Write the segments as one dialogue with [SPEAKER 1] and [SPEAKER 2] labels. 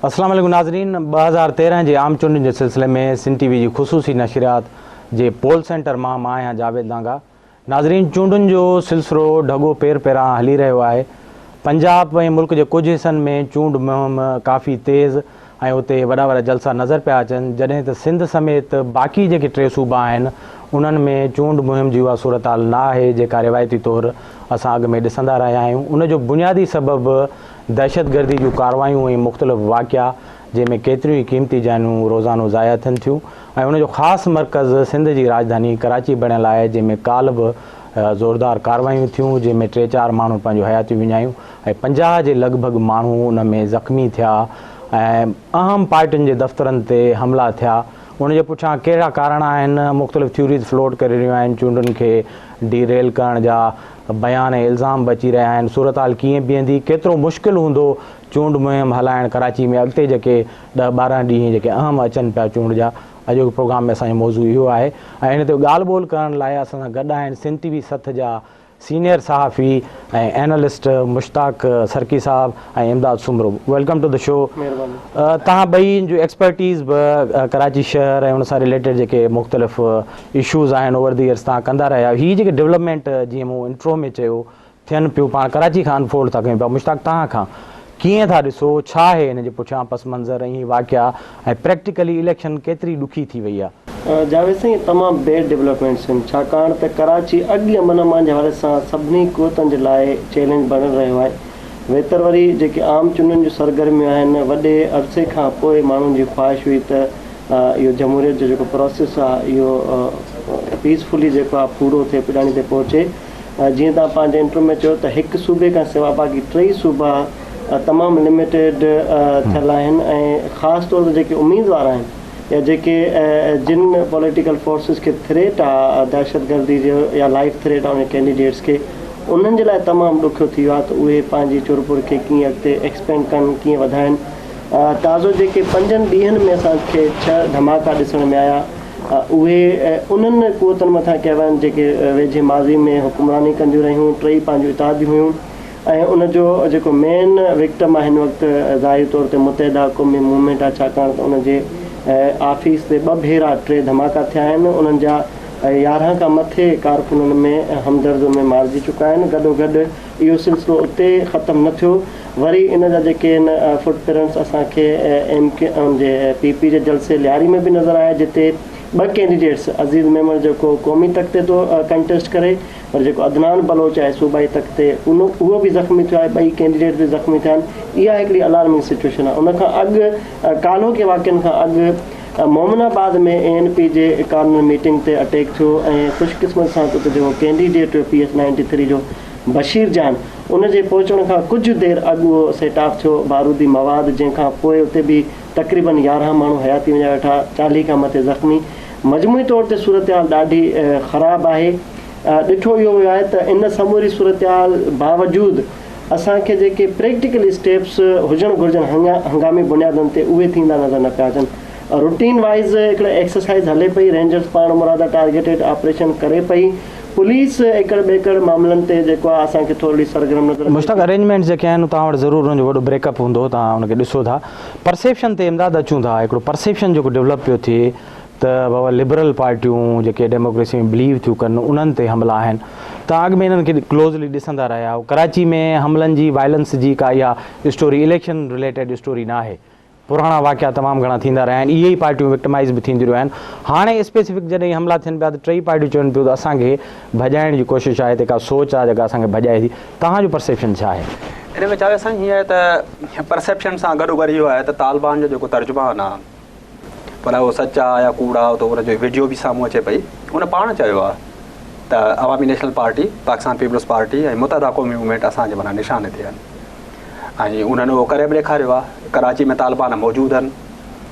[SPEAKER 1] السلام عليڪم ناظرين 2013 جي عام چونڊن جي سلسلي ۾ سنڌ ٽي وي جي خصوصي نشريات جي پول سينٽر مان مان آهيان جاويد لانگا ناظرين چونڊن جو سلسلو ڍڳو پير پيران هلي رهيو آهي. پنجاب ۽ ملڪ جي ڪجهه حصن ۾ چونڊ مهم ڪافي تيز ۽ اتي وڏا وڏا جلسا نظر پيا اچن جڏهن ته سنڌ سميت باقي جيڪي ٽي صوبا آهن انهن ۾ چونڊ مهم جي اها صورتحال نه آهي جيڪا روايتي طور اسان اڳ ۾ ڏسندا رهيا آهيون ان جو بنيادي سبب دهشتگردي جون ڪارروايون ۽ مختلف واقعا جنهن ۾ ڪيتريون ئي قيمتي جانيون روزانو ضايع ٿين ٿيون ۽ ان جو خاص مرڪز سنڌ جي راڄڌاني ڪراچي بڻيل آهي جنهن ۾ ڪالهه به زوردار ڪارروايون ٿيون جنهن ۾ ٽي چار ماڻهن پنهنجون حياتيون وڃايون ۽ 50 جي لڳ ڀڳ ماڻهو ان ۾ زخمي ٿيا ۽ اهم پارٽين جي دفترن تي حملا ٿيا ان جي پٺيان ڪهڙا ڪارڻ آهن مختلف ٿيوريز فلوٽ ڪري رهيون آهن چونڊن کي ڊي ريل ڪرڻ جا بيان ۽ الزام به اچي رهيا آهن صورتحال ڪيئن بيهندي ڪيترو مشڪل هوندو چونڊ مهم هلائڻ ڪراچي ۾ اڳتي جيڪي ڏهه 12 ڏينهن جيڪي اهم اچن پيا چونڊ جا اڄوڪي پروگرام ۾ اسان جو موضوع اهو آهي ۽ ان تي ڳالهه ٻولهه ڪرڻ لاء اسان سان گڏ آهن سنڌ ٽي وي سٿ جا سينيئر صحافي ۽ اينالسٽ مشتاق سرڪي صاحب ۽ Imdad Soomro welcome to the show توهان ٻئي جو ايڪسپرٽيز به ڪراچي شهر ۽ ان سان رليٽيڊ جيڪي مختلف اشوز آهن اوور the years توهان ڪندا رهيا آهيو هي جيڪي ڊولپمينٽ جيئن مون انٽرو ۾ چيو ٿين پيون پاڻ ڪراچي کان انفولڊ ٿا ڪيون پيا مشتاق توهان کان ڪيئن ٿا ڏسو ڇا آهي ان جي پٺيان پس منظر ۽ هي واقعا ۽ پريڪٽيڪلي اليڪشن ڪيتري ڏکي ٿي وئي آ.
[SPEAKER 2] جاويد سائين تمام بيڊ ڊولپمينٽس آهن ڇاڪاڻ ته ڪراچي اڳ ئي امن امان جي حوالي سان سڀني قوتن جي لاء چئلينج بڻيل رهيو آهي ويتر وري جيڪي عام چونڊن جون سرگرميون آهن وڏي عرصي کان پوء ماڻهن جي خواهش هئي ته اهو جمهوريت جو جيڪو پراسيس آهي اهو پيسفلي جيڪو آهي پورو ٿئي پڄاڻي تي پهچي جيئن توهان پنهنجي انٽرو ۾ چيو ته هڪ صوبي کان سوا باقي ٽئي صوبا تمام لميٽيڊ ٿيل آهن ۽ خاص طور تي جيڪي اميدوار آهن يا جيڪي جن پوليٽيڪل فورسز کي ٿريٽ آ دهشتگردي جو يا لائف ٿريٽ آ انهن ڪينڊيڊيٽس کي انهن جي لاء تمام ڏکيو ٿي ويو آهي ته اهي پنهنجي چرپر کي ڪيئن اڳتي ايڪسپينڊ ڪن ڪيئن وڌائن تازو جيڪي پنجن ڏينهن ۾ اسان کي ڇهه ڌماڪا ڏسڻ ۾ آيا اهي انهن قوتن مٿان ڪيا ويا آهن جيڪي ويجهي ماضي ۾ حڪمراني ڪنديون رهيون، ٽئي پنهنجون اتحادي هيون ۽ ان جو جيڪو مين وڪٽم آهي هن وقت ظاهري طور تي متحده قومي موومينٽ آهي ڇاڪاڻ ته ان جي آفيس تي ٻه ڀيرا ٽي ڌماڪا ٿيا آهن انهن جا 11 کان مٿي ڪارڪن ان ۾ همدرد ان ۾ مارجي چڪا آهن گڏوگڏ اهو سلسلو اتي ختم نه ٿيو وري ان جا جيڪي آهن فوٽ پرنٽس اسان کي ايم ڪيو ايم جي پي پي جي جلسي لياري ۾ به نظر آيا جتي ٻه ڪينڊيڊيٽس عزيز ميمڻ جيڪو قومي تڪ تي ٿو ڪنٽيسٽ ڪري پر جيڪو عدنان بلوچ آهي صوبائي تڪ تي ان اهو به زخمي ٿيو آهي ٻئي ڪينڊيڊيٽس به زخمي ٿيا آهن اها هڪڙي الارمنگ سچويشن آهي ان کان اڳ ڪالهوڪي واقعن کان اڳ مومن آباد ۾ اي اين پي جي ڪارنر ميٽنگ تي اٽيڪ ٿيو ۽ خوش قسمت سان اتي جيڪو ڪينڊيڊيٽ هيو پي ايس 93 جو بشير جان ان جي پهچڻ کان ڪجهه دير اڳ اهو سيٽ آف ٿيو بارودي مواد جنهن کان پوء اتي به تقريبن 11 ماڻهو حياتي وڃائي ويٺا 40 کان مٿي زخمي مجموعي طور تي صورتحال ڏاڍي خراب آهي ڏٺو اهو ويو آهي ته ان سموري صورتحال باوجود اسان کي جيڪي پريڪٽيڪل اسٽيپس هجڻ گهرجن هنگامي بنيادن تي اهي ٿيندا نظر نه پيا اچن روٽين وائيز هڪڙي ايڪسرسائيز هلي پئي رينجرز پاڻ مراده ٽارگيٽيڊ آپريشن ڪري پئي پوليس ايڪڙ ٻيڪڙ معاملن تي جيڪو آهي اسان کي ٿورڙي سرگرم نظر اچي
[SPEAKER 1] مشتاق
[SPEAKER 2] ٿي.
[SPEAKER 1] ارينجمينٽس جيڪي آهن توهان وٽ ضرور انهن جو وڏو بريڪ اپ هوندو توهان ان کي ڏسو ٿا پرسيپشن تي امداد اچون ٿا هڪڙو پرسيپشن جيڪو ڊولپ پيو ٿئي ته بابا لبرل پارٽيون جيڪي ڊيموڪريسي ۾ بليو ٿيون ڪن انهن تي حملا آهن توهان اڳ ۾ انهن کي ڪلوزلي ڏسندا رهيا آهيو ڪراچي ۾ حملن جي وائلنس جي ڪا اها اسٽوري اليڪشن رليٽيڊ اسٽوري نه آهي پراڻا واقعا تمام گهڻا ٿيندا رهيا آهن، اهي ئي پارٽيون وڪٽمائيز به ٿينديون رهيون آهن، هاڻي اسپيسفڪ جڏهن حملا ٿين پيا ته ٽئي پارٽيون چون پيون ته اسان کي ڀڄائڻ جي ڪوشش آهي ته ڪا سوچ آهي جيڪا اسان کي ڀڄائي ٿي، توهان جو پرسيپشن ڇا آهي؟
[SPEAKER 3] ان ۾ جاويد سائين هيئن آهي ته پرسيپشن سان گڏوگڏ اهو آهي ته طالبان جو جيڪو ترجمان آهي پر اهو سچ آهي يا ڪوڙ آهي ته ان جو وڊيو به سامهون اچي پئي ان پاڻ چيو آهي ته Awami National Party, Pakistan Peoples Party ۽ Muttahida Qaumi Movement اسان جي معنيٰ نشاني تي آهن. ۽ انهن اهو ڪري به ڏيکاريو آهي. ڪراچي ۾ طالبان موجود آهن،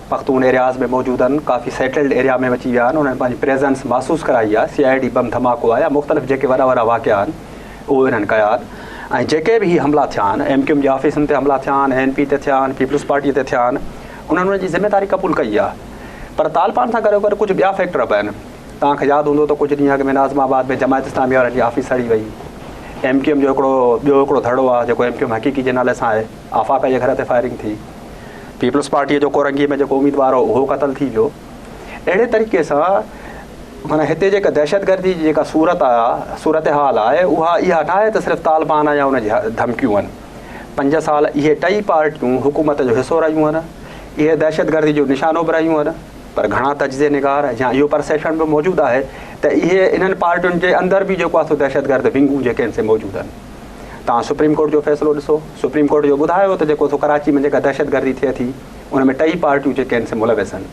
[SPEAKER 3] پختون ايرياز ۾ موجود آهن، ڪافي سيٽلڊ ايريا ۾ اچي ويا آهن، انهن پنهنجي پريزنس محسوس ڪرائي آهي، سي I D بم ڌماڪو آهي يا مختلف جيڪي وڏا وڏا واقعا آهن اهي انهن ڪيا آهن ۽ جيڪي به هي حملا ٿيا آهن، ايم ڪيو ايم جي آفيسن تي حملا ٿيا آهن، اي اين پي تي ٿيا آهن، پيپلز پارٽي تي ٿيا آهن، انهن انهن جي ذميواري قبول ڪئي آهي پر طالبان سان گڏوگڏ ڪجهه ٻيا فيڪٽر به آهن. توهان کي ياد هوندو ته ڪجهه ڏينهن اڳ ۾ ناظم آباد ۾ جماعت اسلامي وارن جي آفيس سڙي وئي. ايم ڪيو ايم جو هڪڙو ٻيو هڪڙو ڌڙو آهي جيڪو ايم ڪيو ايم حقيقي جي نالي سان آهي. آفاق جي گهر تي فائرنگ ٿي. پيپلز پارٽيء جو ڪورنگيء ۾ جيڪو اميدوار هو اهو قتل ٿي ويو. اهڙي طريقي سان معنيٰ هتي جيڪا دهشتگردي جي جيڪا صورت آ صورتحال آهي اها اها ناهي ته صرف طالبان يا ان جي ڌمڪيون آهن. پنج سال اهي ٽئي پارٽيون حڪومت جو حصو رهيون آهن. اهي دهشتگردي جو نشانو به رهيون آهن. پر گهڻا تجزيه نگار يا اهو پرسيپشن به موجود آهي ته اهي انهن پارٽين جي اندر به جيڪو آهي سو دهشتگرد ونگون جيڪي آهن سي موجود آهن. توهان سپريم ڪورٽ جو فيصلو ڏسو، سپريم ڪورٽ اهو ٻڌايو ته جيڪو سو ڪراچي ۾ جيڪا دهشتگردي ٿئي ٿي ان ۾ ٽئي پارٽيون جيڪي آهن سي ملوث آهن.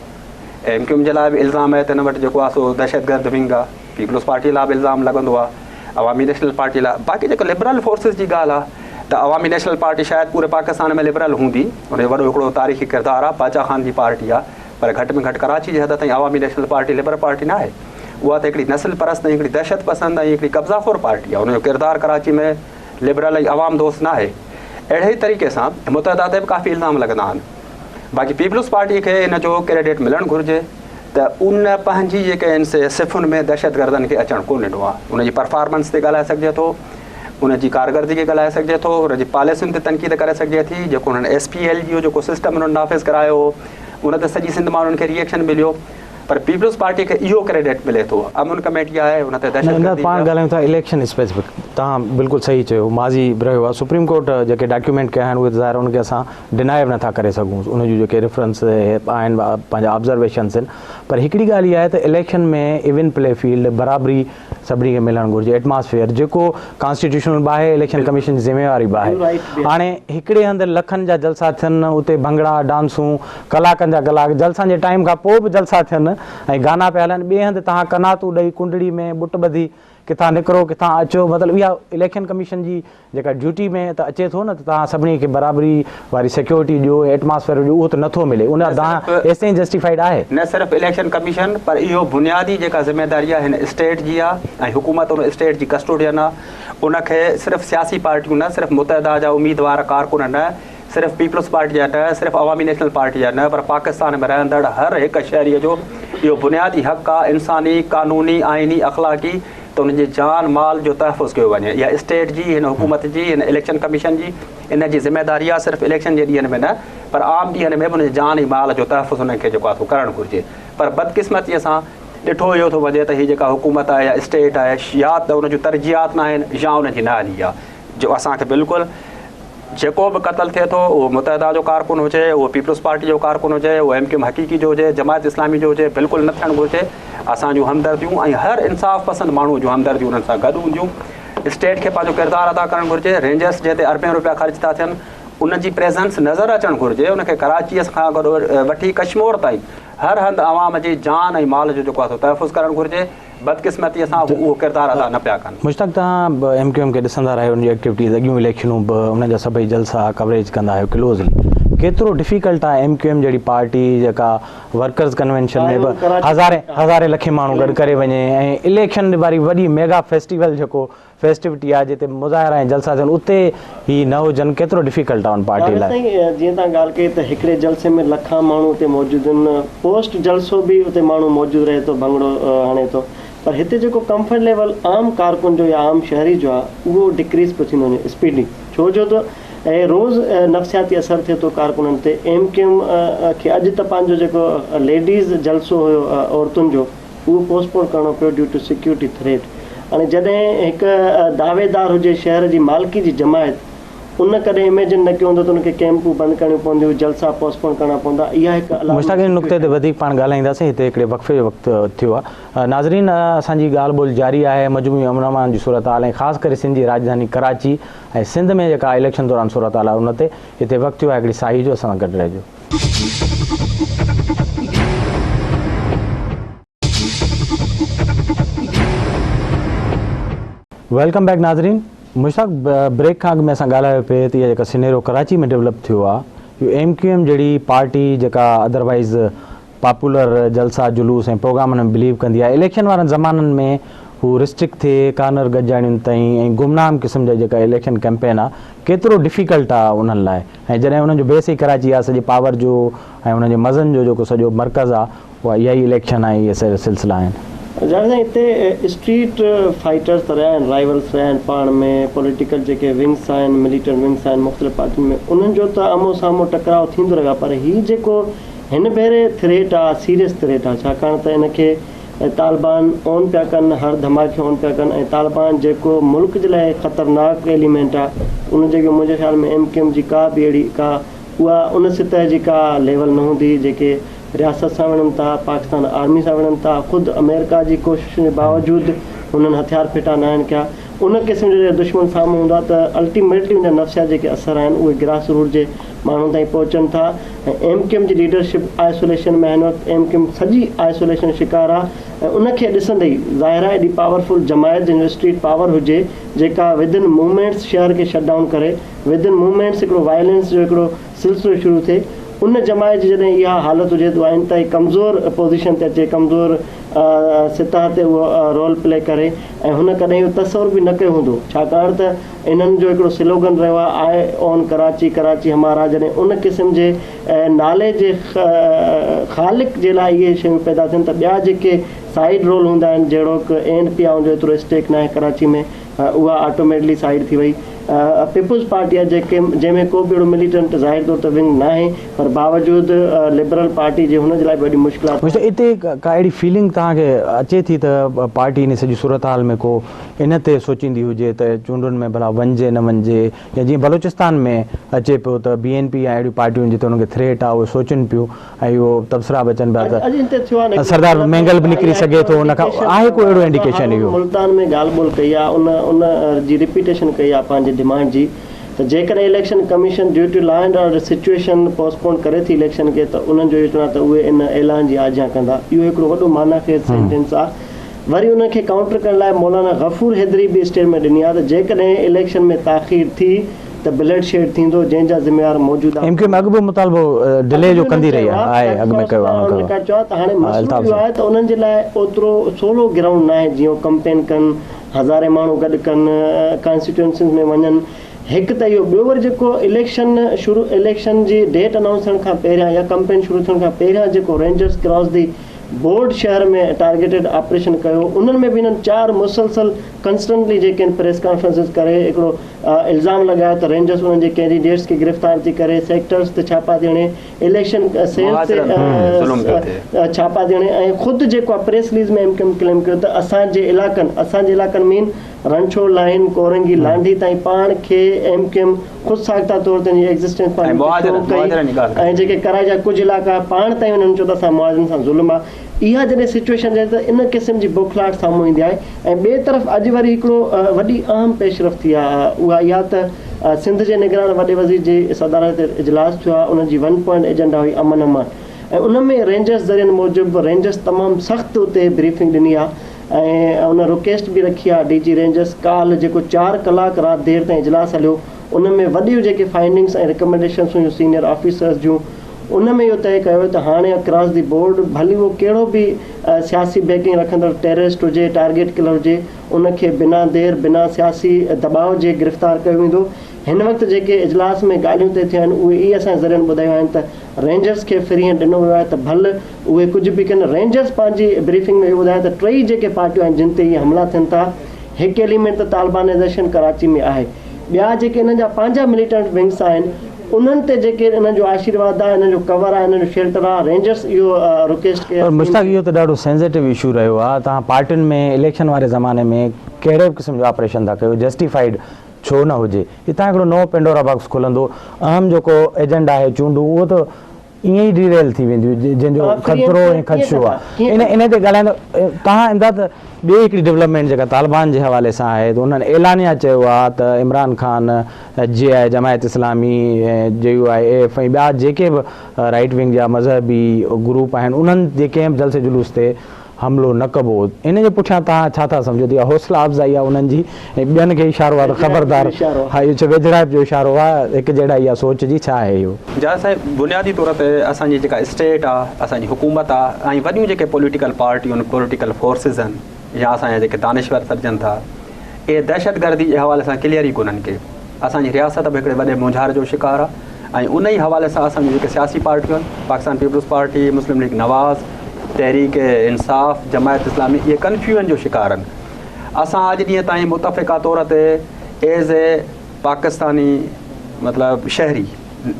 [SPEAKER 3] ايم ڪيو ايم جي لاء به الزام آهي ته ان وٽ جيڪو آهي سو دهشتگرد ونگ آهي، پيپلز پارٽي لاء به الزام لڳندو آهي، عوامي نيشنل پارٽي لاء. باقي جيڪو لبرل فورسز جي ڳالهه آهي ته عوامي نيشنل پارٽي شايد پوري پاڪستان ۾ لبرل هوندي، ان جو وڏو هڪڙو تاريخي ڪردار آهي، باچا خان جي پارٽي آهي، پر گهٽ ۾ گهٽ ڪراچي جي حد تائين عوامي نيشنل پارٽي لبرل پارٽي ناهي. اها ته هڪڙي نسل پرست ۽ هڪڙي دهشت پسند ۽ هڪڙي قبضا خور پارٽي آهي. ان جو ڪردار ڪراچي ۾ لبرل ۽ عوام دوست ناهي. اهڙي ئي طريقي سان متحده تي به ڪافي الزام لڳندا آهن. باقي پيپلز پارٽي کي ان جو ڪريڊٽ ملڻ گهرجي ته ان پنهنجي جيڪي آهن سي صفن ۾ دهشتگردن کي اچڻ ڪونه ڏنو آهي. ان جي پرفارمنس تي ڳالهائي سگهجي ٿو، ان جي ڪارڪردگي ڳالهائي سگهجي ٿو، ان جي پاليسين تي تنقيد ڪري سگهجي ٿي، جيڪو انهن ايس پي ايل جو جيڪو سسٽم انهن نافذ ڪرايو هو ان تي سڄي سنڌ مان انهن کي ري ايڪشن مليو. پر پيپلز پارٽي کي اهو ڪريڊٽ ملي ٿو امن ڪميٽي آهي ان تي
[SPEAKER 1] نه نه
[SPEAKER 3] دهشتگردي
[SPEAKER 1] پاڻ
[SPEAKER 3] جا.
[SPEAKER 1] ڳالهايون ٿا اليڪشن اسپيسفڪ توهان بلڪل صحيح چيو ماضي به رهيو آهي سپريم ڪورٽ جيڪي ڊاڪيومينٽ ڪيا آهن اهي ته ظاهر ان کي اسان ڊنائي به نٿا ڪري سگهون ان جون جيڪي ريفرنس آهن پنهنجا آبزرويشنس آهن پر هڪڙي ڳالهه اها آهي ته اليڪشن ۾ ايون پلي فيلڊ برابري سڀني کي ملڻ گهرجي ايٽماسفيئر جيڪو ڪانسٽيٽيوشنل به آهي اليڪشن ڪميشن جي ذميواري به آهي هاڻي هڪڙي هنڌ لکن جا جلسا ٿين اتي ڀنگڙا ڊانسون ڪلاڪن جا ڪلاڪ جلسن جي ٽائيم کان پوء به جلسا ٿين ۽ گانا پيا هلن ٻئي هنڌ توهان قناتون ڏئي ڪنڊڙي ۾ ٻٽ ٻڌي ڪٿان نڪرو ڪٿان اچو مطلب اها اليڪشن ڪميشن جي جيڪا ڊيوٽي ۾ ته اچي ٿو نه ته توهان سڀني کي برابري واري سيڪيورٽي ڏيو ۽ ايٽماسفيئر ڏيو اهو ته نه ٿو ملي ان
[SPEAKER 3] نه
[SPEAKER 1] دانهن
[SPEAKER 3] صرف
[SPEAKER 1] ايستائين جسٽيفائيڊ آهي.
[SPEAKER 3] نه صرف اليڪشن ڪميشن پر اهو بنيادي جيڪا ذميداري آهي هن اسٽيٽ جي آهي ۽ حڪومت ان اسٽيٽ جي ڪسٽوڊين آهي ان کي صرف سياسي پارٽيون نه صرف متحده جا اميدوار ڪارڪن نه صرف پيپلز پارٽي جا نه صرف عوامي نيشنل پارٽي جا نه پر پاڪستان ۾ رهندڙ هر هڪ شهري جو اهو بنيادي حق آهي انساني قانوني آئيني اخلاقي ته انهن جي جان مال جو تحفظ ڪيو وڃي. اها اسٽيٽ جي، هن حڪومت جي، هن اليڪشن ڪميشن جي ان جي ذميداري آهي صرف اليڪشن جي ڏينهن ۾ نه پر عام ڏينهن ۾ به انهن جي جان ۽ مال جو تحفظ انهن کي جيڪو آهي سو ڪرڻ گهرجي پر بدقسمتيء سان ڏٺو اهو ٿو وڃي ته هي جيڪا حڪومت آهي يا اسٽيٽ آهي يا ته ان جون ترجيحات ناهن يا انهن جي نااهلي آهي جو اسان کي بلڪل جيڪو به قتل ٿئي ٿو اهو متحده جو ڪارڪن هجي، اهو پيپلز پارٽي جو ڪارڪن هجي، اهو ايم ڪيو ايم حقيقي جو هجي، جماعت اسلامي جو هجي، بلڪل نه ٿيڻ گهرجي. اسان جون همدرديون ۽ هر انصاف پسند ماڻهو جون همدرديون انهن سان گڏ هونديون. اسٽيٽ کي پنهنجو ڪردار ادا ڪرڻ گهرجي. رينجرس جنهن تي اربين روپيا خرچ ٿا ٿين ان جي پريزنس نظر اچڻ گهرجي. ان کي ڪراچيء کان گڏ وٺي ڪشمور تائين هر هنڌ عوام جي جان ۽ مال جو جيڪو آهي سو تحفظ ڪرڻ گهرجي. بدقسمتيء سان هو اهو ڪردار ادا نه پيا ڪن.
[SPEAKER 1] مشتاق توهان به ايم ڪيو ايم کي ڏسندا رهيو ان جون ايڪٽيوٽيز اڳيون اليڪشنون به انهن جا سڀئي جلسا ڪوريج ڪندا آهيو ڪلوزلي ڪيترو ڊفيڪلٽ آهي ايم ڪيو ايم جهڙي پارٽي جيڪا ورڪرز ڪنوينشن ۾ به هزارين هزارين لکين ماڻهو گڏ ڪري وڃي ۽ اليڪشن واري وڏي ميگا فيسٽيول جيڪو فيسٽوٽي آهي جتي مظاهرا ۽ جلسا ٿين اتي هي نه هجن ڪيترو ڊفيڪلٽ آهي ان پارٽي
[SPEAKER 2] جاويد
[SPEAKER 1] لاء.
[SPEAKER 2] سائين جيئن توهان ڳالهه ڪئي ته هڪڙي جلسي ۾ لکان ماڻهو اتي موجود آهن پوسٽ جلسو به اتي ماڻهو موجود رهي ٿو ڀنگڙو هڻي ٿو پر هتي جيڪو ڪمفرٽ ليول عام ڪارڪن جو يا عام شهري جو آهي اهو ڊڪريز پيو ٿيندو وڃي اسپيڊلي ڇو جو ته روز نفسياتي اثر ٿئي ٿو ڪارڪنن تي ايم ڪيو ايم کي اڄ ته پنهنجو جيڪو ليڊيز جلسو هيو عورتن جو اهو پوسٽ پون ڪرڻو پيو ڊيو ٽو سيڪيورٽي ٿريٽ هاڻي جڏهن هڪ دعويدار هجي شهر جي مالڪي جي جماعت ان ڪڏهن اميجن نه ڪيو هوندو ته ان کي ڪيمپون بند ڪرڻيون پونديون جلسا پوسٽ پون ڪرڻا پوندا اها هڪ الارمنگ
[SPEAKER 1] مشتاق ان نقطي
[SPEAKER 2] سچوئيشن
[SPEAKER 1] تي وڌيڪ پاڻ ڳالهائينداسين هتي هڪڙي وقفي جو وقت ٿيو آهي ناظرين اسان جي ڳالهه ٻولهه جاري آهي مجموعي امن امان جي صورتحال ۽ خاص ڪري سنڌ جي راڄڌاني ڪراچي ۽ سنڌ ۾ جيڪا اليڪشن دوران صورتحال آهي ان تي هتي وقت ٿيو آهي هڪڙي ساهي جو اسان سان گڏ رهجو. Welcome back ناظرين مشتاق بريڪ کان اڳ ۾ اسان ڳالهايو پئي ته اها جيڪا سينيرو ڪراچي ۾ ڊولپ ٿيو آهي اهو ايم ڪيو ايم جهڙي پارٽي جيڪا ادروائز پاپولر جلسا جلوس ۽ پروگرامن ۾ بليو ڪندي آهي اليڪشن وارن زمانن ۾ هو رسٽرڪٽ ٿئي ڪارنر گڏجاڻين تائين ۽ گمنام قسم جا جيڪا اليڪشن ڪيمپين آهي ڪيترو ڊفيڪلٽ آهي انهن لاء ۽ جڏهن انهن جو بيس ئي ڪراچي آهي سڄي پاور جو ۽ انهن جي مزن جو جيڪو سڄو مرڪز آهي اها اها ئي اليڪشن آهي اهي سلسلا آهن.
[SPEAKER 2] جاويد سائين هتي اسٽريٽ فائٽرز ته رهيا آهن رائيولز رهيا آهن پاڻ ۾ پوليٽيڪل جيڪي ونگس آهن مليٽنٽ ونگس آهن مختلف پارٽين ۾ انهن جو ته آمهون سامهون ٽڪراء ٿيندو رهيو آهي پر هي جيڪو هن ڀيري ٿريٽ آهي سيريس ٿريٽ آهي ڇاڪاڻ ته ان کي طالبان اون پيا ڪن هر ڌماڪي اون پيا ڪن ۽ طالبان جيڪو ملڪ جي لاء خطرناڪ ايليمينٽ آهي ان جي منهنجي خيال ۾ ايم ڪيو ايم جي ڪا به اهڙي ڪا اها ان سطح جي ڪا ليول نه هوندي جيڪي رياست سان وڙهن ٿا، پاڪستان آرمي سان وڙهن ٿا، خود آمريڪا جي ڪوششن جي باوجود هنن هٿيار ڦٽا ناهن ڪيا، ان قسم جو جڏهن دشمن سامهون هوندو آهي ته الٽيميٽلي ان جا نفسيات جيڪي اثر آهن اهي گراس روٽ جي ماڻهن تائين پهچن ٿا ۽ ايم ڪيو ايم جي ليڊرشپ آئسوليشن ۾ هن وقت ايم ڪيو ايم سڄي آئسوليشن جو شڪار آهي ۽ ان کي ڏسندي ئي ظاهر آهي ايڏي پاورفل جماعت جنهن جو اسٽريٽ پاور هجي جيڪا ود ان مومينٽس شهر کي شٽ ڊائون ڪري ود ان مومينٽس هڪڙو وائلنس جو هڪڙو سلسلو شروع ٿئي، ان جماعت جي جڏهن اها حالت هجي ته اها انتهائي ڪمزور پوزيشن تي اچي، ڪمزور سطح تي اهو رول پلي ڪري ۽ هن ڪڏهن اهو تصور به نه ڪيو هوندو، ڇاڪاڻ ته انهن جو هڪڙو سلوگن رهيو آهي آء اون ڪراچي، ڪراچي همارا جڏهن ان قسم جي نالي جي خالق جي لاء اهي شيون پيدا ٿين ته ٻيا جيڪي سائيڊ رول هوندا آهن جهڙوڪ اي اين پي آء ان جو ايترو اسٽيڪ ناهي ڪراچي ۾ اها آٽوميٽلي سائيڊ ٿي وئي. پيپلز پارٽي آهي جيڪي جنهن ۾ ڪو به اهڙو مليٽنٽ ظاهر طور تي ونگ ناهي پر باوجود لبرل پارٽي جي هن جي لاء به وڏي مشڪلات
[SPEAKER 1] مون چيو اتي ڪا اهڙي فيلنگ توهان کي اچي ٿي ته پارٽي ان سڄي صورتحال ۾ ڪو ان تي سوچيندي هجي ته چونڊن ۾ ڀلا وڃجي نه وڃجي يا جيئن بلوچستان ۾ اچي پيو ته بي اين پي يا اهڙيون پارٽيون جتي انهن کي ٿريٽ آهي اهي سوچن پيون ۽ اهو تبصرا به اچن پيا ته سردار مينگل به نڪري سگهي ٿو ان کان آهي ڪو اهڙو انڊيڪيشن اهو.
[SPEAKER 2] ملتان ۾ ڳالهه ٻولهه ڪئي آهي ان ان جي ريپيٽيشن ڪئي آهي پنهنجي ڊيمانڊ جي ته جيڪڏهن election commission due to law and order situation postpone ڪري ٿي اليڪشن کي ته انهن جو اهو چوڻ آهي ته اهي ان اعلان جي آجيان ڪندا اهو هڪڙو وڏو معنيٰ خيز سينٽينس آهي وري انهن کي ڪائونٽر ڪرڻ لاء مولانا غفور حيدري به اسٽيٽمينٽ ڏني آهي ته جيڪڏهن اليڪشن ۾ تاخير ٿي ته بلڊ شيڊ ٿيندو جنهن جا ذميوار موجوده
[SPEAKER 1] ايم ڪيو ايم اڳ به مطالبو ڊلي جو ڪندي رهي آهي اڳ ۾ ڪيو آهي
[SPEAKER 2] چيو ته هاڻي مسئلو اهو آهي ته انهن جي لاء اوترو سولو گرائونڊ ناهي جيئن هو ڪمپين ڪن هزارين ماڻهو گڏ ڪن ڪانسٽيٽوئنسين ۾ وڃن هڪ ته اهو ٻيو وري جيڪو اليڪشن شروع اليڪشن جي ڊيٽ انائونس ٿيڻ کان پهريان يا ڪمپين شروع ٿيڻ کان پهريان جيڪو رينجرز ڪراس the board شهر ۾ ٽارگيٽيڊ آپريشن ڪيو انهن ۾ به انهن چار مسلسل ڪنسٽنٽلي جيڪي آهن پريس ڪانفرنسز ڪري هڪڙو الزام لڳايو ته رينجرز انهن جي ڪينڊيڊيٽس کي گرفتار ٿي ڪري سيڪٽرز تي ڇاپا ٿي هڻي اليڪشن سيلز تي ڇاپا ٿي هڻي ۽ خود جيڪو آهي press release ۾ M Q M claim ڪيو ته اسان جي علائقن اسان جي علائقن مين رنڇوڙ لائين ڪورنگي لانڍي تائين پاڻ کي ايم ڪيو ايم خود ساخته طور تي پنهنجي ايگزسٽنس پنهنجي ڪئي ۽ جيڪي ڪرائي جا ڪجهه علائقا پاڻ تائين انهن چيو ته اسان مهاجرن سان ظلم آهي اها جڏهن سچوئيشن رهي ته ان قسم جي بوکلاهٽ سامهون ايندي آهي ۽ ٻئي طرف اڄ وري هڪڙو وڏي اهم پيش رفت ٿي آهي اها اها ته سنڌ جي نگران وڏي وزير جي صدارت هيٺ اجلاس ٿيو آهي ان جي ون پوائنٽ ايجنڊا هئي امن امان ۽ ان ۾ رينجرز ذريعن موجب رينجرز تمام سخت اتي بريفنگ ڏني آهي ۽ ان رڪويسٽ به رکي آهي ڊي جي رينجرز ڪالهه جيڪو چار ڪلاڪ رات دير تائين اجلاس هليو ان ۾ وڏيون جيڪي فائنڊنگس ۽ رڪمينڊيشنس هيون سينيئر آفيسرز جون ان ۾ اهو طئي ڪيو ويو ته هاڻي اڪراس the board ڀلي اهو ڪهڙو به سياسي بيڪنگ رکندڙ ٽيررسٽ هجي، ٽارگيٽ ڪلر هجي، ان کي بنا دير، بنا سياسي دٻاء جي گرفتار ڪيو ويندو. هن وقت جيڪي اجلاس ۾ ڳالهيون طئي ٿيون آهن اهي ئي اسان جي ذريعن ٻڌايون آهن ته رينجرز کي فري هينڊ ڏنو ويو آهي ته ڀل اهي ڪجهه به ڪن. رينجرز پنهنجي بريفنگ ۾ اهو ٻڌايو ته ٽئي جيڪي پارٽيون آهن جن تي اهي حملا ٿين ٿا هڪ ايليمينٽ ته طالبانائيزيشن ڪراچي ۾ آهي ٻيا جيڪي انهن جا پنهنجا مليٽنٽ ونگس آهن انهن تي جيڪي انهن جو آشيرواد آهي انهن جو ڪور آهي انهن جو شيلٽر آهي رينجرس اهو رڪويسٽ ڪئي
[SPEAKER 1] پر مشتاق اهو ته ڏاڍو سينسيٽو اشو رهيو آهي توهان پارٽين ۾ اليڪشن واري زماني ۾ ڪهڙي به قسم جو آپريشن ٿا ڪيو جسٽيفائيڊ ڇو نه هجي هتان هڪڙو نئون پينڊورا باڪس کلندو اهم جيڪو ايجنڊا آهي چونڊون اهو ته ائين ئي ڊي ريل ٿي وينديون جنهن جو خطرو ۽ خدشو آهي ان ان تي ڳالهائيندو توهان امداد ٻي هڪڙي ڊولپمينٽ جيڪا طالبان جي حوالي سان آهي ته انهن اعلانيا چيو آهي ته عمران خان جي آء جماعت اسلامي ۽ جي يو I F ۽ ٻيا جيڪي به رائيٽ ونگ جا مذهبي گروپ آهن انهن جي ڪنهن به جلسي جلوس تي حملو نه ڪبو. ان جي پٺيان توهان ڇا ٿا سمجهو ته اها حوصلا افزائي آهي انهن جي ۽ ٻين کي اشارو آهي ته خبردار ها اهو ڇا ويجهڙائپ جو اشارو آهي هڪ جهڙائي آهي سوچ جي ڇا آهي اهو؟
[SPEAKER 3] جا صاحب بنيادي طور تي اسان جي جيڪا اسٽيٽ آ اسان جي حڪومت آ ۽ وڏيون جيڪي پوليٽيڪل پارٽيون آهن پوليٽيڪل فورسز آهن يا اسان جا جيڪي دانشور سڏجن ٿا اهي دهشتگردي جي حوالي سان ڪليئر ئي ڪونهن ڪي اسان جي رياست به هڪڙي وڏي مونجهاري جو شڪار آ ۽ ان ئي حوالي سان اسان جون جيڪي سياسي پارٽيون آهن Pakistan Peoples Party, Muslim League Nawaz, Tehreek Insaf, Jamaat Islami اهي ڪنفيوزن جو شڪار آهن. اسان اڄ ڏينهن تائين متفقه طور تي ايز اي پاڪستاني مطلب شهري،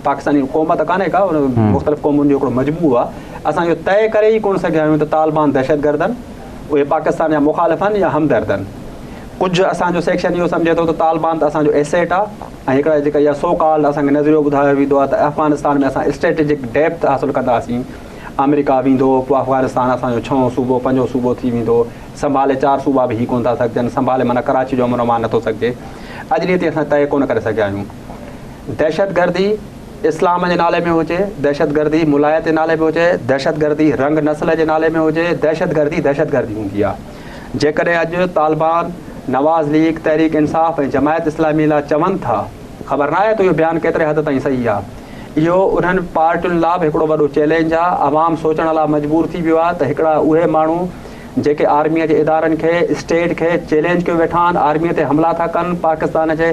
[SPEAKER 3] پاڪستاني قوم ته ڪانهي ڪا، ان مختلف قومن جو هڪڙو مجموعو آهي، اسان اهو طئي ڪري ئي ڪونه سگهيا آهيون ته طالبان دهشتگرد آهن، اهي پاڪستان جا مخالف آهن يا همدرد آهن. ڪجهه اسان جو سيڪشن اهو سمجهي ٿو ته طالبان ته اسان جو ايسيٽ آهي ۽ هڪڙا جيڪا اها سو ڪالڊ اسان کي نظريو ٻڌايو ويندو آهي ته افغانستان ۾ اسان اسٽريٽجڪ ڊيپٿ حاصل ڪنداسين، آمريڪا ويندو پوء افغانستان اسان جو ڇهون صوبو پنجون صوبو ٿي ويندو، سنڀالي چار صوبا به هي ڪونه ٿا سگهجن، سنڀالي معنيٰ ڪراچي جو امن امان نٿو سگهجي. اڄ ڏينهن تائين اسان طئي ڪونه ڪري سگهيا آهيون. دهشتگردي اسلام جي نالي ۾ هجي، دهشتگردي ملايت جي نالي ۾ هجي، دهشتگردي رنگ نسل جي نالي ۾ هجي، دهشتگردي دهشتگردي هوندي آهي. جيڪڏهن اڄ طالبان، نواز ليگ، تحريڪ انصاف ۽ جماعت اسلامي لاء چون ٿا، خبر ناهي ته اهو بيان ڪيتري حد تائين صحيح آهي. اهو انهن پارٽين لاء به هڪڙو وڏو چئلينج آهي. عوام سوچڻ لاء مجبور ٿي ويو آهي ته هڪڙا اهي ماڻهو جيڪي آرميء جي ادارن کي، اسٽيٽ کي چئلينج ڪيو ويٺا آهن، آرميء تي حملا ٿا ڪن، پاڪستان جي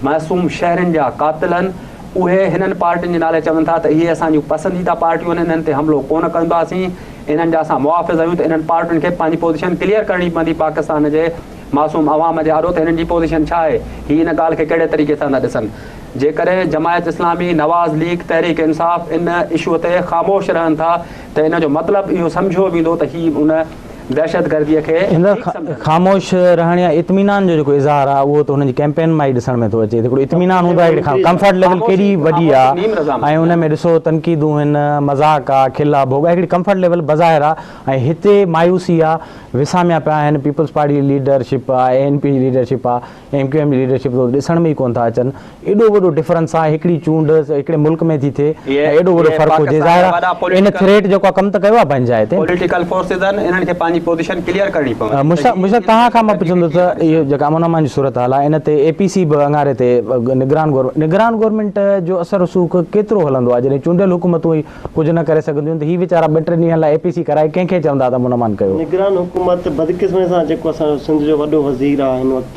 [SPEAKER 3] معصوم شهرين جا قاتل آهن، اهي هنن پارٽين جي نالي چون ٿا ته اهي اسان جون پسنديده پارٽيون آهن، انهن تي حملو ڪونه ڪنداسين، انهن جا اسان محافظ آهيون ته انهن پارٽين کي پنهنجي پوزيشن ڪليئر ڪرڻي پوندي پاڪستان جي معصوم عوام جي آڏو ته هنن جي پوزيشن ڇا آهي، هي ان ڳالهه کي ڪهڙي طريقي سان ٿا ڏسن. جيڪڏهن جماعت اسلامي، نواز ليگ، تحريڪ انصاف ان اشو تي خاموش رهن ٿا ته ان جو مطلب اهو سمجهيو ويندو ته هي ان دهشتگردي کي
[SPEAKER 1] هن
[SPEAKER 3] ٺيڪ سمجهن ٿا.
[SPEAKER 1] خاموش رهڻ يا اطمينان جو جيڪو اظهار آهي اهو ته هنن جي ڪيمپين مان ئي ڏسڻ ۾ ٿو اچي ته هڪڙو اطمينان هوندو آهي هڪڙي ڪمفرٽ ليول ڪيڏي وڏي آهي ۽ ان ۾ ڏسو تنقيدون آهن مذاق آهي کل آهي ڀوڳ آهي هڪڙي ڪمفرٽ ليول بظاهر آهي ۽ هتي مايوسي آهي وساميا پيا آهن پيپلز پارٽي جي ليڊرشپ آهي اي اين پي جي ليڊرشپ آهي ايم ڪيو ايم جي ليڊرشپ ته ڏسڻ ۾ ئي ڪونه ٿا اچن. ايڏو وڏو ڊفرنس آهي هڪڙي چونڊ هڪڙي ملڪ ۾ ٿي ٿئي ۽ ايڏو وڏو فرق هجي ظاهر آهي ان ٿريٽ جيڪو آهي ڪم ته ڪيو آهي پنهنجي جاء تي.
[SPEAKER 3] پوليٽيڪل فورسز آهن انهن کي پنهنجي پوزيشن ڪليئر ڪرڻي پوندي.
[SPEAKER 1] مشتاق توهان کان مان پڇندس ته اهو جيڪا امن امان جي صورتحال آهي ان تي اي پي سي به اڱاري تي نگران گورنمينٽ نگران گورنمينٽ جو اثر رسوخ ڪيترو هلندو آهي جڏهن چونڊيل حڪومتون ئي ڪجهه نه ڪري سگهنديون ته هي ويچارا ٻه ٽي ڏينهن لاء اي پي سي ڪرائي ڪنهن کي چوندا ته امن امان ڪيو.
[SPEAKER 2] نگران حڪومت بدقسمتي سان جيڪو اسان جو سنڌ جو وڏو وزير آ هن وقت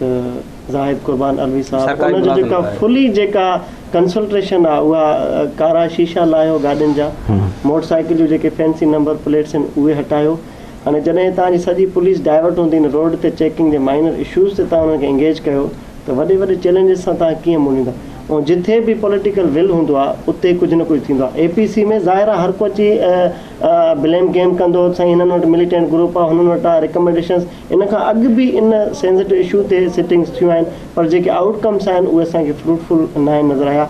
[SPEAKER 2] زاهد قربان علوي صاحب ان جو جيڪا فلي جيڪا ڪنسلٽيشن آ اها ڪارا شيشا لاهيو گاڏين جا موٽر سائيڪل جون جيڪي فينسي نمبر پليٽس آهن اهي هٽايو هاڻي جڏهن توهان جي سڄي پوليس ڊائيورٽ هوندي ان روڊ تي چيڪنگ جي مائنر اشوز تي توهان انهن کي انگيج ڪيو ته وڏي وڏي چئلينجز سان توهان ڪيئن منهن ڏيندا ۽ جٿي به پوليٽيڪل ول هوندو آهي اتي ڪجهه نه ڪجهه ٿيندو آهي اي پي سي ۾ ظاهر آهي هر ڪو اچي بليم گيم ڪندو سائين هنن وٽ مليٽنٽ گروپ آهي هنن وٽ آهي ريڪمينڊيشنز ان کان اڳ به ان سينسيٽو اشو تي سٽنگز ٿيون آهن پر جيڪي آئوٽ ڪمس آهن اهي اسان کي فروٽفل ناهن نظر آيا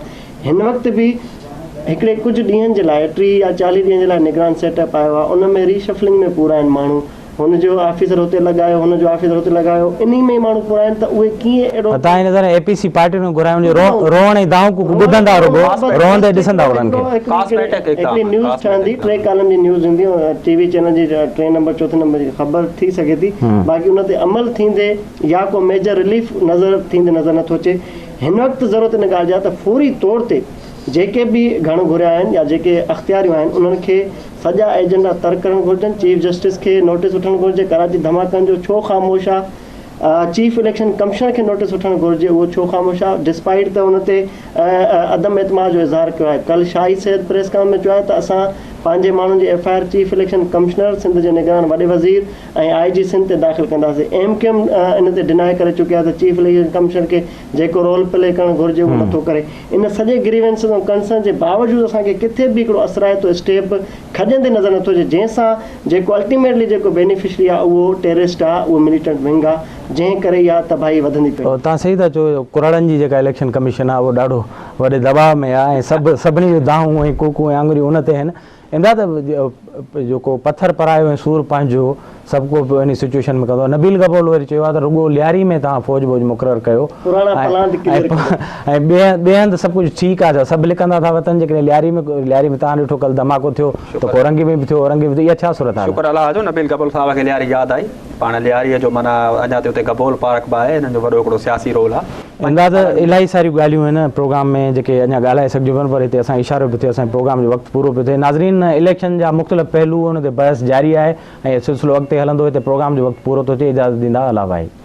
[SPEAKER 2] هن وقت به هڪڙي ڪجهه ڏينهن جي لاء 30 يا 40 ڏينهن جي لاء نگران سيٽ اپ آيو آهي ان ۾ ري شفلنگ ۾ پورا آهن ماڻهو هن جو آفيسر هتي لڳايو، هن جو آفيسر هتي لڳايو، انهي ۾ ئي ماڻهو پورا آهن ته اهي ڪيئن اهڙو.
[SPEAKER 1] توهان جي نظر ۾ اي پي سي پارٽين کي گهرايو وڃي روئڻ ۽ دانهون ڪوڪون ٻڌندا رڳو روئندي ڏسندا انهن کي.
[SPEAKER 2] هڪڙي نيوز ٺهندي ٽي ڪالم جي نيوز هوندي ٽي وي چينل جي ٽئين نمبر چوٿين نمبر جي خبر ٿي سگهي ٿي باقي ان تي عمل ٿيندي يا ڪو ميجر رليف نظر ٿيندي نظر نٿو اچي هن وقت ضرورت ان ڳالهه جي آهي ته فوري طور تي جيڪي به گهڻ گهريا آهن يا جيڪي اختياريون آهن انهن کي سڄا ايجنڊا ترڪ ڪرڻ گهرجن، چيف جسٽس کي نوٽيس وٺڻ گهرجي، ڪراچي ڌماڪن جو ڇو خاموش آ، چيف اليڪشن ڪمشنر کي نوٽيس وٺڻ گهرجي اهو ڇو خاموش آ، ڊسپائيٽ ته ان تي عدم اعتماد جو اظهار ڪيو آهي، ڪلهه شاهي سيد پريس ڪانفرنس ۾ چيو آهي ته اسان پنهنجي ماڻهن جي F I R chief election commissioner, Sindh جي نگران وڏي وزير ۽ آء جي سنڌ تي داخل ڪنداسين، ايم ڪيو ايم ان تي ڊنائي ڪري چڪي آهي ته چيف اليڪشن ڪمشنر کي جيڪو رول پلي ڪرڻ گهرجي اهو نٿو ڪري. ان سڄي گريوينسز ۽ ڪنسرن جي باوجود اسان کي ڪٿي به هڪڙو اثرائتو اسٽيپ کڄندي نظر نٿو اچي جنهن سان جيڪو الٽيميٽلي جيڪو بينيفشري آهي اهو ٽيررسٽ آهي اهو مليٽنٽ ونگ آهي جنهن ڪري اها تباهي وڌندي پئي.
[SPEAKER 1] توهان صحيح ٿا چئو ڪراڙن جي جيڪا اليڪشن ڪميشن آهي اهو ڏاڍو وڏي دٻاء ۾ آهي ۽ سڀ سڀني جون دانهون ۽ ڪوڪون ۽ آڱريون ان تي آهن. امداد جيڪو پٿر پرايو ۽ سور پنهنجو سڀ ڪو پيو انهي سچوئيشن ۾ ڪندو. نبيل گبول وري چيو آهي ته رڳو لياري ۾ توهان فوج ٻوج مقرر ڪيو
[SPEAKER 2] پراڻا پلانٽ ڪليئر ڪيو.
[SPEAKER 1] ۽ ٻئي هنڌ سڀ ڪجهه ٺيڪ آهي ڇا سڀ لڪندا ٿا وتن جيڪڏهن لياري ۾ لياري ۾ توهان ڏٺو ڪلهه ڌماڪو ٿيو ته ڪورنگي ۾ به ٿيو اورنگي ۾ به ٿيو اها ڇا صورتحال آهي.
[SPEAKER 3] شڪر الله جو نبيل گبول صاحب کي لياري ياد آئي پاڻ لياري جو معنيٰ اڃا تي اتي گبول پارڪ به آهي انهن جو وڏو هڪڙو سياسي رول آهي.
[SPEAKER 1] امداد الاهي ساريون ڳالهيون هن پروگرام ۾ جيڪي اڃا ڳالهائي سگهجون پيون پر هتي اسان اشارو پيو ٿئي اسان جي پروگرام جو وقت پورو پيو ٿئي ناظرين اليڪشن جا مختلف پهلو ان تي بحث جاري آهي ۽ سلسلو اڳتي هلندو هتي پروگرام جو وقت پورو ٿو ٿئي اجازت ڏيندا الله واهي.